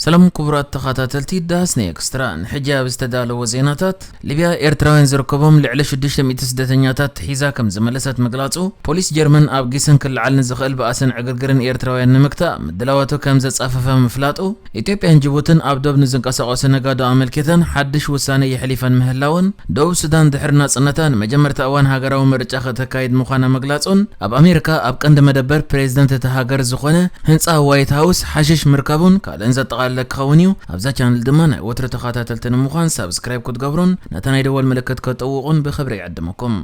ሰላም ክቡራት ተኸታተልቲ ዳስኒ ኤክስትራ፣ ንሕጂ ኣብ ዝተዳለወ ዜናታት፣ ሊብያ ኤርትራውያን ዝርከቦም ልዕሊ ሽዱሽተ ሚእቲ ስደተኛታት ሒዛ ከም ዝመለሰት ምግላጹ፣ ፖሊስ ጀርመን ኣብ ጊሰን ክለዓል ንዝኽእል ባእስን ዕግርግርን ኤርትራውያን ንምግታእ ምድላዋቱ ከም ዘጻፈፈ ምፍላጡ፣ ኢትዮጵያን ጅቡትን ኣብ ዶብ ንዝንቀሳቐሱ ነጋዶ ኣመልኪተን ሓድሽ ውሳነ የሕሊፈን ምህላወን፣ ደቡብ ሱዳን ድሕሪ ናጽነታ ንመጀመርታ እዋን ሃገራዊ ምርጫ ከተካይድ ምዃና ምግላጹን፣ ኣብ ኣሜሪካ ኣብ ቀንዲ መደበር ፕሬዝደንት እታ ሃገር ዝኾነ ህንጻ ዋይት ሃውስ ሓሽሽ ምርካቡን ካልእን ዘጠቓለለ ክኸውን እዩ። ኣብዛ ቻነል ድማ ናይ ወትሩ ተኸታተልቲ ንምዃን ሳብስክራይብ ክትገብሩን ነታ ናይ ደወል ምልክት ከተጥውቑን ብኽብሪ ይዕድመኩም።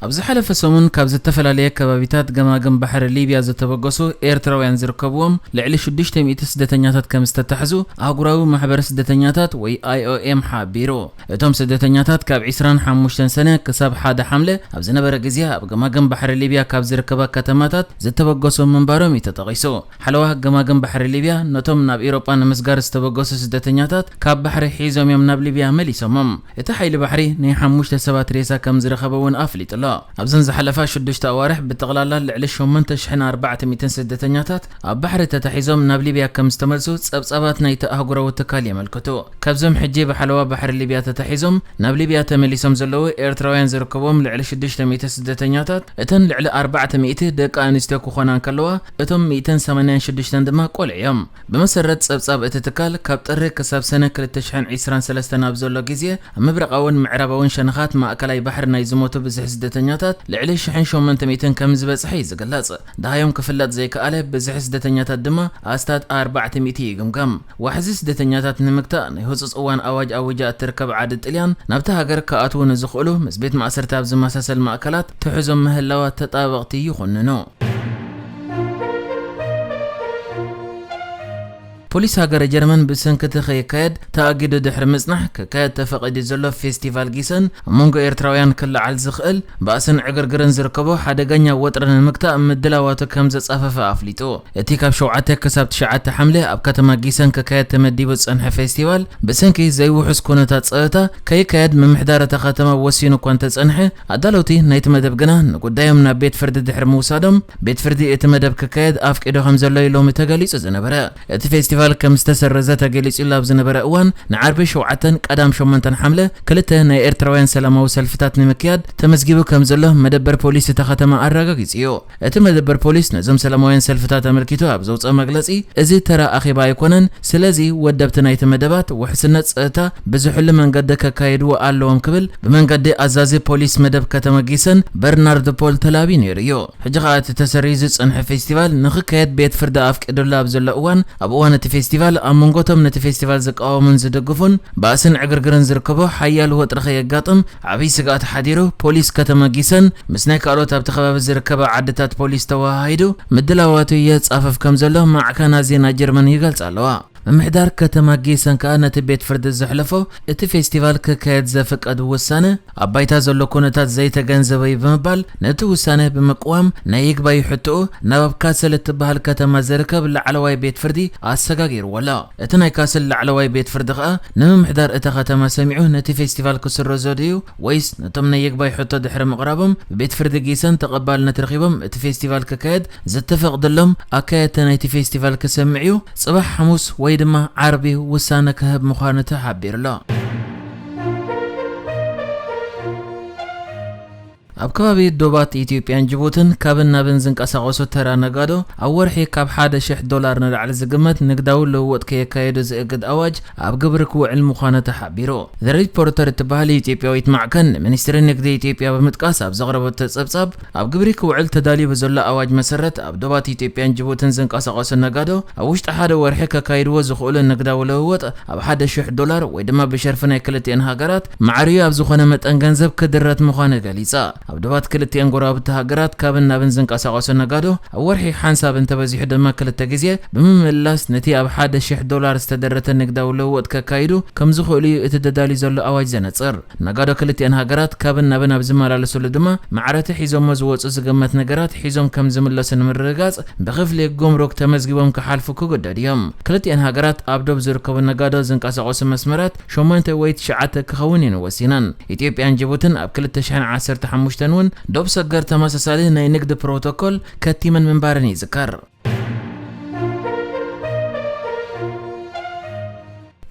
ኣብ ዝሓለፈ ሰሙን ካብ ዝተፈላለየ ከባቢታት ገማግም ባሕሪ ሊብያ ዝተበገሱ ኤርትራውያን ዝርከብዎም ልዕሊ ሽዱሽተ ሚእቲ ስደተኛታት ከም ዝተታሕዙ ኣህጉራዊ ማሕበር ስደተኛታት ወይ ኣይ ኦ ኤም ሓቢሩ። እቶም ስደተኛታት ካብ ዕስራን ሓሙሽተን ሰነ ክሳብ ሓደ ሓምለ ኣብ ዝነበረ ግዜ ኣብ ገማግም ባሕሪ ሊብያ ካብ ዝርከባ ከተማታት ዝተበገሱ ምንባሮም እዩ ተጠቒሱ። ሓለዋ ገማግም ባሕሪ ሊብያ ነቶም ናብ ኤውሮጳ ንምስጋር ዝተበገሱ ስደተኛታት ካብ ባሕሪ ሒዞም እዮም ናብ ሊብያ መሊሶሞም። እቲ ሓይሊ ባሕሪ ናይ ሓሙሽተ ሰባት ሬሳ ከም ዝረኸበ እውን ኣፍሊጡ ኣሎ። ኣብዘን ዝሓለፋ ሽዱሽተ ኣዋርሕ ብጠቕላላ ልዕሊ ሸሞንተ ሽሕን ኣርባዕተ ሚእትን ስደተኛታት ኣብ ባሕሪ ተታሒዞም ናብ ሊብያ ከም ዝተመልሱ ጸብጻባት ናይቲ ኣህጉራዊ ትካል የመልክቱ። ካብዞም ሕጂ ብሓለዋ ባሕሪ ሊብያ ተታሒዞም ናብ ሊብያ ተመሊሶም ዘለዉ ኤርትራውያን ዝርከብዎም ልዕሊ ሽዱሽተ ሚእቲ ስደተኛታት፣ እተን ልዕሊ ኣርባዕተ ሚእቲ ደቂ ኣንስትዮ ክኾና እንከለዋ፣ እቶም ሚእትን ሰማንያን ሽዱሽተን ድማ ቆልዑ እዮም። ብመሰረት ጸብጻብ እቲ ትካል፣ ካብ ጥሪ ክሳብ ሰነ ክልተ ሽሕን ዕስራን ሰለስተን ኣብ ዘሎ ግዜ፣ ኣብ ምብራቓውን ምዕራባውን ሸነኻት ማእከላይ ባሕሪ ናይ ዝሞቱ ብዝሒ ስደተኛታት ልዕሊ ሽሕን ሸሞንተ ሚእትን ከም ዝበጽሐ እዩ ዝግለጽ። ደሃዮም ክፍለጥ ዘይከኣለ ብዝሒ ስደተኛታት ድማ ኣስታት ኣርባዕተ ሚእቲ ይግምገም። ዋሕዚ ስደተኛታት ንምግታእ ናይ ህጹጽ እዋን ኣዋጅ ኣዊጃ እትርከብ ዓዲ ጥልያን፣ ናብታ ሃገር ክኣትዉ ንዝኽእሉ ምስ ቤት ማእሰርቲ ኣብ ዝመሳሰል ማእከላት ትሕዞም ምህላዋ ተጣበቕቲ ይኹንኑ። ፖሊስ ሃገረ ጀርመን ብሰንኪ እቲ ከይካየድ ተኣጊዱ ድሕሪ ምጽናሕ፣ ክካየድ ተፈቒዱ ዘሎ ፌስቲቫል ጊሰን ኣብ መንጎ ኤርትራውያን ክለዓል ዝኽእል ባእስን ዕግርግርን ዝርከቦ ሓደገኛ ወጥሪ ንምግታእ ምድላዋቱ ከም ዘጻፈፈ ኣፍሊጡ። እቲ ካብ ሸውዓተ ክሳብ ትሽዓተ ሓምለ ኣብ ከተማ ጊሰን ክካየድ ተመዲቡ ዝጸንሐ ፌስቲቫል፣ ብሰንኪ ዘይውሑስ ኩነታት ጸጥታ ከይካየድ ምምሕዳር እታ ከተማ ወሲኑ እኳ እንተጸንሐ፣ ኣዳለውቲ ናይቲ መደብ ግና ንጉዳዮም ናብ ቤት ፍርዲ ድሕሪ ምውሳዶም፣ ቤት ፍርዲ እቲ መደብ ክካየድ ኣፍቂዱ ከም ዘሎ እዩ ሎሚ ተገሊጹ ዝነበረ። እቲ ፌስቲቫል ከም ዝተሰረዘ ተገሊጹሉ ኣብ ዝነበረ እዋን፣ ንዓርቢ ሸውዓተን ቀዳም ሸሞንተን ሓምለ ክልተ ናይ ኤርትራውያን ሰላማዊ ሰልፍታት ንምክያድ ተመዝጊቡ ከም ዘሎ መደበር ፖሊስ እታ ከተማ ኣረጋጊጹ እዩ። እቲ መደበር ፖሊስ ነዞም ሰላማውያን ሰልፍታት ኣመልኪቱ ኣብ ዘውጽኦ መግለጺ፣ "እዚ ተራ ኣኼባ ኣይኮነን፣ ስለዚ ወደብቲ ናይቲ መደባት ውሕስነት ጸጥታ ብዝሕሉ መንገዲ ከካይድዎ ኣለዎም" ክብል ብመንገዲ ኣዛዚ ፖሊስ መደብ ከተማ ጊሰን በርናርድ ፖል ተላብዩ ነይሩ እዩ። ሕጂ ከኣ እቲ ተሰሪዙ ዝጸንሐ ፌስቲቫል ንኽካየድ ቤት ፍርዲ ኣፍቂዱሉ ኣብ ዘሎ እዋን፣ ኣብ እዋን እቲ ፌስቲቫል ኣብ መንጎቶም ነቲ ፌስቲቫል ዝቃወሙን ዝድግፉን ባእስን ዕግርግርን ዝርከቦ ሓያል ወጥሪ ከየጋጥም ዓብዪ ስግኣት ሓዲሩ፣ ፖሊስ ከተማ ጊሰን ምስ ናይ ካልኦት ኣብቲ ከባቢ ዝርከባ ዓድታት ፖሊስ ተወሃሂዱ ምድላዋቱ የጻፍፍ ከም ዘሎ ማዕከናት ዜና ጀርመን ይገልጻ ኣለዋ። ምምሕዳር ከተማ ጊሰን ከኣ ነቲ ቤት ፍርዲ ዘሕለፎ እቲ ፌስቲቫል ክካየድ ዘፍቀድ ውሳነ ኣብ ባይታ ዘሎ ኩነታት ዘይተገንዘበ እዩ ብምባል፣ ነቲ ውሳነ ብምቅዋም ናይ ይግባይ ሕቶኡ ናብ ኣብ ካሰል እትበሃል ከተማ ዝርከብ ላዕለዋይ ቤት ፍርዲ ኣሰጋጊርዎ ኣሎ። እቲ ናይ ካስል ላዕለዋይ ቤት ፍርዲ ከኣ ንምምሕዳር እታ ከተማ ሰሚዑ ነቲ ፌስቲቫል ክስረዞ ድዩ ወይስ ነቶም ናይ ይግባይ ሕቶ ድሕሪ ምቕራቦም ብቤት ፍርዲ ጊሰን ተቐባልነት ረኺቦም እቲ ፌስቲቫል ክካየድ ዝተፈቕደሎም ኣካየድቲ ናይቲ ፌስቲቫል ክሰምዕ እዩ። ጽባሕ ሓሙስ ወይ ድማ ዓርቢ ውሳነ ክህብ ምዃኑ ተሓቢሩ ኣሎ። ኣብ ከባቢ ዶባት ኢትዮጵያን ጅቡትን ካብን ናብን ዝንቀሳቐሱ ተራ ነጋዶ ኣብ ወርሒ ካብ ሓደ ሽሕ ዶላር ንላዕሊ ዝግመት ንግዳዊ ልውውጥ ከየካየዱ ዝእግድ ኣዋጅ ኣብ ግብሪ ክውዕል ምዃኑ ተሓቢሩ። ዘ ሪፖርተር እትበሃል ኢትዮጵያዊት ማዕከን ንሚኒስትሪ ንግዲ ኢትዮጵያ ብምጥቃስ ኣብ ዘቕረበቶ ጸብጻብ፣ ኣብ ግብሪ ክውዕል ተዳልዩ ብዘሎ ኣዋጅ መሰረት፣ ኣብ ዶባት ኢትዮጵያን ጅቡትን ዝንቀሳቐሱ ነጋዶ ኣብ ውሽጢ ሓደ ወርሒ ከካይድዎ ዝኽእሉ ንግዳዊ ልውውጥ ኣብ ሓደ ሽሕ ዶላር ወይ ድማ ብሸርፊ ናይ ክልቲኤን ሃገራት ማዕርዩ ኣብ ዝኾነ መጠን ገንዘብ ክድረት ምዃኑ ገሊጻ። ኣብ ዶባት ክልቲኤን ጎረባብቲ ሃገራት ካብን ናብን ዝንቀሳቐሱ ነጋዶ ኣብ ወርሒ ሓንሳብ እንተበዚሑ ድማ ክልተ ግዜ ብምምልላስ ነቲ ኣብ ሓደ ሽሕ ዶላር ዝተደረተ ንግዳዊ ልውውጥ ከካይዱ ከም ዝኽእሉ እዩ እቲ ተዳልዩ ዘሎ ኣዋጅ ዘነጽር። ነጋዶ ክልቲኤን ሃገራት ካብን ናብን ኣብ ዝመላለሱሉ ድማ ማዕረቲ ሒዞሞ ዝወጹ ዝግመት ነገራት ሒዞም ከም ዝምለሱ ንምርግጋጽ ብክፍሊ ጉምሩክ ተመዝጊቦም ክሓልፉ ክግደዱ እዮም። ክልቲኤን ሃገራት ኣብ ዶብ ዝርከቡ ነጋዶ ዝንቀሳቐሱ መስመራት ሸሞንተ ወይ ትሽዓተ ክኸውን እየን ወሲነን። ኢትዮጵያን ጅቡትን ኣብ ክልተ ሽሕን ዓሰርተ ሓሙሽተን እውን ዶብ ሰገር ተመሳሳሊ ናይ ንግዲ ፕሮቶኮል ከቲመን ምንባረን ይዝከር።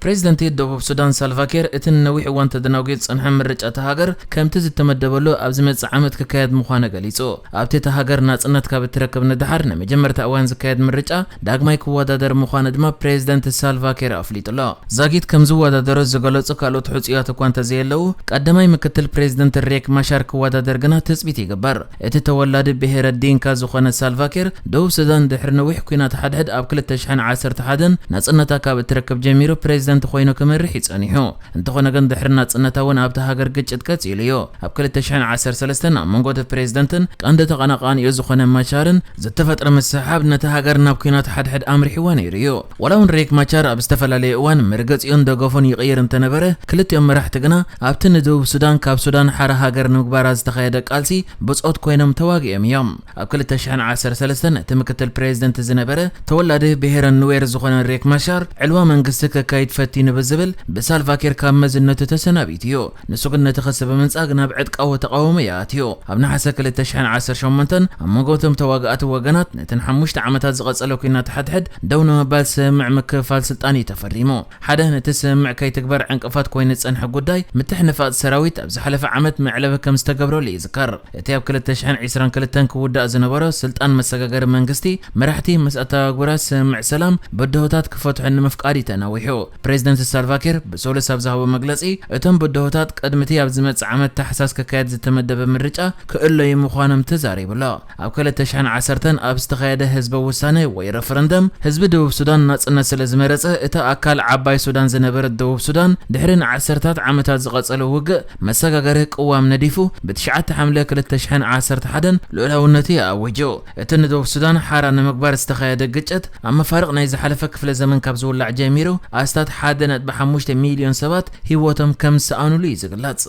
ፕሬዚደንት ደቡብ ሱዳን ሳልቫኪር እቲ ንነዊሕ እዋን ተደናጒዩ ዝጸንሐ ምርጫ እታ ሃገር ከምቲ ዝተመደበሉ ኣብ ዝመጽእ ዓመት ክካየድ ምዃኑ ገሊጹ። ኣብቲ እታ ሃገር ናጽነት ካብ እትረክብ ንደሓር ንመጀመርታ እዋን ዝካየድ ምርጫ ዳግማይ ክወዳደር ምዃኑ ድማ ፕሬዚደንት ሳልቫኪር ኣፍሊጡ ኣሎ። ዛጊት ከም ዝወዳደሩ ዝገለጹ ካልኦት ሕጹያት እኳ እንተዘየለዉ፣ ቀዳማይ ምክትል ፕሬዚደንት ሬክ ማሻር ክወዳደር ግና ትጽቢት ይግበር። እቲ ተወላዲ ብሄረ ዲንካ ዝኾነ ሳልቫኪር፣ ደቡብ ሱዳን ድሕሪ ነዊሕ ኲናት ሓድሕድ ኣብ ክልተ ሽሕን ዓሰርተ ሓደን ናጽነታ ካብ እትረክብ ጀሚሩ ፕሬዚደንት ኮይኑ ክመርሕ እዩ ጸኒሑ። እንተኾነ ግን ድሕሪ ናጽነታ እውን ኣብታ ሃገር ግጭት ቀጺሉ እዩ። ኣብ ክልተ ሽሕን ዓሰርተ ሰለስተን ኣብ መንጎ እቲ ፕሬዚደንትን ቀንዲ ተቐናቓኒኡ ዝኾነ ማሻርን ዝተፈጥረ ምስሕሓብ ነቲ ሃገር ናብ ኲናት ሓድሕድ ኣምሪሕዋ ነይሩ እዩ። ዋላ እውን ሬክ ማቻር ኣብ ዝተፈላለየ እዋን መርገጺኡን ደገፉን ይቕይር እንተነበረ፣ ክልቲኦም መራሕቲ ግና ኣብቲ ንደቡብ ሱዳን ካብ ሱዳን ሓራ ሃገር ንምግባራ ዝተኻየደ ቃልሲ ብጾት ኮይኖም ተዋጊኦም እዮም። ኣብ ክልተ ሽሕን ዓሰርተ ሰለስተን እቲ ምክትል ፕሬዚደንት ዝነበረ ተወላዲ ብሄረ ኑዌር ዝኾነ ሬክ ማሻር ዕልዋ መንግስቲ ከካይድ ፈቲኑ ብዝብል ብሳልቫኪር ካብ መዝነቱ ተሰናቢቱ እዩ። ንሱ ግን ነቲ ክሲ ብምንጻግ ናብ ዕጥቃዊ ተቓውሞ ይኣትዩ። ኣብ ነሓሰ ክልተ ሽሕን ዓሰርተ ሸሞንተን ኣብ መንጎ እቶም ተዋጋእቲ ወገናት ነተን ሓሙሽተ ዓመታት ዝቐጸለ ኲናት ሓድሕድ ደው ንምባል ስምምዕ ምክፍፋል ስልጣን እዩ ተፈሪሙ። ሓደ ነቲ ስምምዕ ከይትግበር ዕንቅፋት ኮይኑ ዝጸንሐ ጉዳይ ምትሕንፋጽ ሰራዊት ኣብ ዝሓለፈ ዓመት መዕለቢ ከም ዝተገብረሉ ይዝከር። እቲ ኣብ ክልተ ሽሕን ዕስራን ክልተን ክውዳእ ዝነበሮ ስልጣን መሰጋገሪ መንግስቲ መራሕቲ ምስ ኣተባባሪ ስምምዕ ሰላም ብድሆታት ክፈትሑ ንምፍቃድ እዩ ተናዊሑ። ፕሬዚደንት ሳልቫኪር ብሰሉስ ኣብ ዝሃቦ መግለጺ፣ እቶም ብድሆታት ቅድሚ እቲ ኣብ ዝመጽእ ዓመት ታሕሳስ ክካየድ ዝተመደበ ምርጫ ክእለዩ ምዃኖም ተዛሪቡ ኣሎ። ኣብ ክልተ ሽሕን ዓሰርተን ኣብ ዝተኻየደ ህዝበ ውሳነ ወይ ረፈረንደም፣ ህዝቢ ደቡብ ሱዳን ናጽነት ስለ ዝመረጸ፣ እታ ኣካል ዓባይ ሱዳን ዝነበረት ደቡብ ሱዳን፣ ድሕሪ ንዓሰርታት ዓመታት ዝቐጸለ ውግእ፣ መሰጋገሪ ቅዋም ነዲፉ፣ ብትሽዓተ ሓምለ ክልተ ሽሕን ዓሰርተ ሓደን ልኡላውነቱ ኣዊጁ። እቲ ንደቡብ ሱዳን ሓራ ንምግባር ዝተኻየደ ግጭት፣ ኣብ መፋርቕ ናይ ዝሓለፈ ክፍለ ዘመን ካብ ዝውላዕ ጀሚሩ፣ ኣስታት ሓደ ነጥቢ ሓሙሽተ ሚልዮን ሰባት ህይወቶም ከም ዝሰኣኑሉ እዩ ዝግለጽ።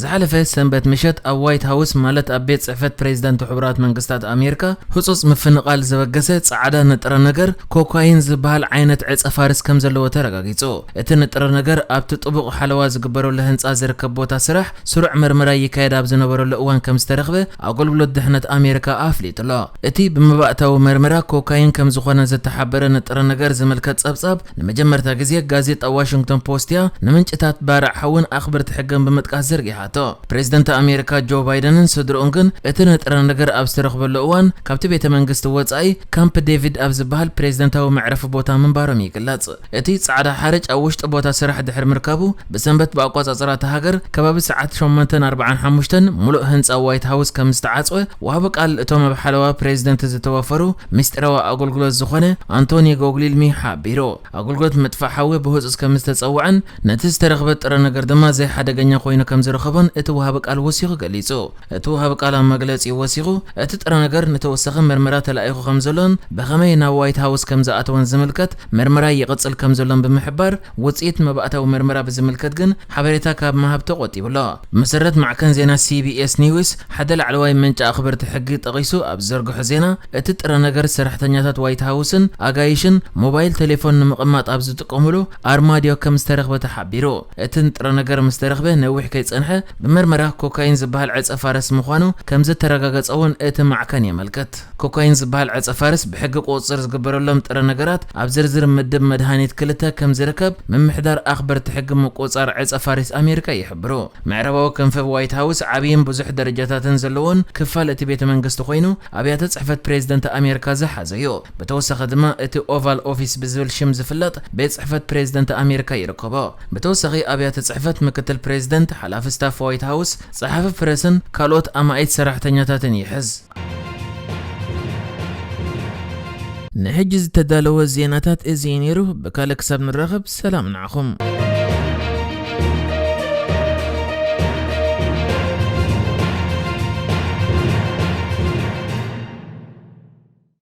ዝሓለፈ ሰንበት ምሸት ኣብ ዋይት ሃውስ፣ ማለት ኣብ ቤት ጽሕፈት ፕሬዚደንት ሕቡራት መንግስታት ኣሜሪካ፣ ህጹጽ ምፍንቓል ዘበገሰ ጻዕዳ ንጥረ ነገር ኮካይን ዝበሃል ዓይነት ዕጸ ፋርስ ከም ዘለዎ ተረጋጊጹ። እቲ ንጥረ ነገር ኣብቲ ጥቡቕ ሓለዋ ዝግበረሉ ህንጻ ዝርከብ ቦታ ስራሕ ስሩዕ መርመራ ይካየድ ኣብ ዝነበረሉ እዋን ከም ዝተረኽበ ኣገልግሎት ድሕነት ኣሜሪካ ኣፍሊጡ ኣሎ። እቲ ብመባእታዊ መርመራ ኮካይን ከም ዝኾነ ዝተሓበረ ንጥረ ነገር ዝምልከት ጸብጻብ ንመጀመርታ ግዜ ጋዜጣ ዋሽንግቶን ፖስት እያ ንምንጭታት ባርዕ ሓውን ኣኽበርቲ ሕግን ብምጥቃስ ዘርጊሓቶ። ፕሬዚደንት ኣሜሪካ ጆ ባይደንን ስድርኡን ግን እቲ ንጥረ ነገር ኣብ ዝተረኽበሉ እዋን ካብቲ ቤተ መንግስቲ ወጻኢ ካምፕ ዴቪድ ኣብ ዝበሃል ፕሬዚደንታዊ መዕረፊ ቦታ ምንባሮም ይግለጽ። እቲ ጻዕዳ ሓርጭ ኣብ ውሽጢ ቦታ ስራሕ ድሕሪ ምርካቡ፣ ብሰንበት ብኣቆጻጽራ እታ ሃገር ከባቢ ሰዓት ሸሞንተን ኣርባዓን ሓሙሽተን ሙሉእ ህንጻ ዋይት ሃውስ ከም ዝተዓጽወ ወሃቢ ቃል እቶም ኣብ ሓለዋ ፕሬዚደንት ዝተዋፈሩ ምስጢራዊ ኣገልግሎት ዝኾነ ኣንቶኒ ጎግሊልሚ ሓቢሩ። ኣገልግሎት ምጥፋእ ሓዊ ብህጹጽ ከም ዝተጸውዐን ነቲ ዝተረኽበ ጥረ ነገር ድማ ዘይሓደገኛ ኮይኑ ከም ዝረኸቦን እቲ ወሃቢ ቃል ወሲኹ ገሊጹ። እቲ ወሃቢ ቃል ኣብ መግለጺኡ ወሲኹ፣ እቲ ጥረ ነገር ንተወሳኺ መርመራ ተላኢኹ ከም ዘሎን ብኸመይ ናብ ዋይት ሃውስ ከም ዝኣተወን ዝምልከት መርመራ ይቕጽል ከም ዘሎን ብምሕባር፣ ውጽኢት መባእታዊ መርመራ ብዝምልከት ግን ሓበሬታ ካብ ምሃብ ተቖጢቡ ኣሎ። ብመሰረት ማዕከን ዜና ሲ ቢ ኤስ ኒውስ፣ ሓደ ላዕለዋይ ምንጪ ኣኽበርቲ ሕጊ ጠቒሱ ኣብ ዝዘርግሖ ዜና፣ እቲ ጥረ ነገር ሰራሕተኛታት ዋይት ሃውስን ኣጋይሽን ሞባይል ቴሌፎን ንምቕማጥ ኣብ ዝጥቀሙሉ ኣርማድዮ ከም ዝተረኽበ ተሓቢሩ። እቲ ንጥረ ነገር ምስ ተረኽበ ነዊሕ ከይጸንሐ፣ ብመርመራ ኮካይን ዝበሃል ዕጸ ፋርስ ምዃኑ ከም ዝተረጋገጸ እውን እቲ ማዕከን የመልክት። ኮካይን ዝበሃል ዕጸ ፋርስ ብሕጊ ቁጽጽር ዝግበረሎም ጥረ ነገራት ኣብ ዝርዝር ምድብ መድሃኒት ክልተ ከም ዝርከብ ምምሕዳር ኣኽበርቲ ሕጊ ምቁጽጻር ዕጸ ፋርስ ኣሜሪካ ይሕብሩ። ምዕራባዊ ክንፊ ዋይት ሃውስ ዓብይን ብዙሕ ደረጃታትን ዘለዎን ክፋል እቲ ቤተ መንግስቲ ኮይኑ፣ ኣብያተ ጽሕፈት ፕሬዚደንት ኣሜሪካ ዝሓዘ እዩ። ብተወሳኺ ድማ እቲ ኦቫል ኦፊስ ብዝብል ሽም ዝፍለጥ ቤት ጽሕፈት ፕሬዚደንት ኣሜሪካ ይርከቦ። ብተወሳኺ ኣብያተ ጽሕፈት ምክትል ፕሬዚደንት፣ ሓላፊ ስታፍ ዋይት ሃውስ፣ ጸሓፊ ፕረስን ካልኦት ኣማኢት ሰራሕተኛታትን ይሕዝ። ንሕጂ ዝተዳለወ ዜናታት እዚ እዩ ነይሩ። ብካልእ ክሳብ ንራኸብ ሰላም ንዓኹም።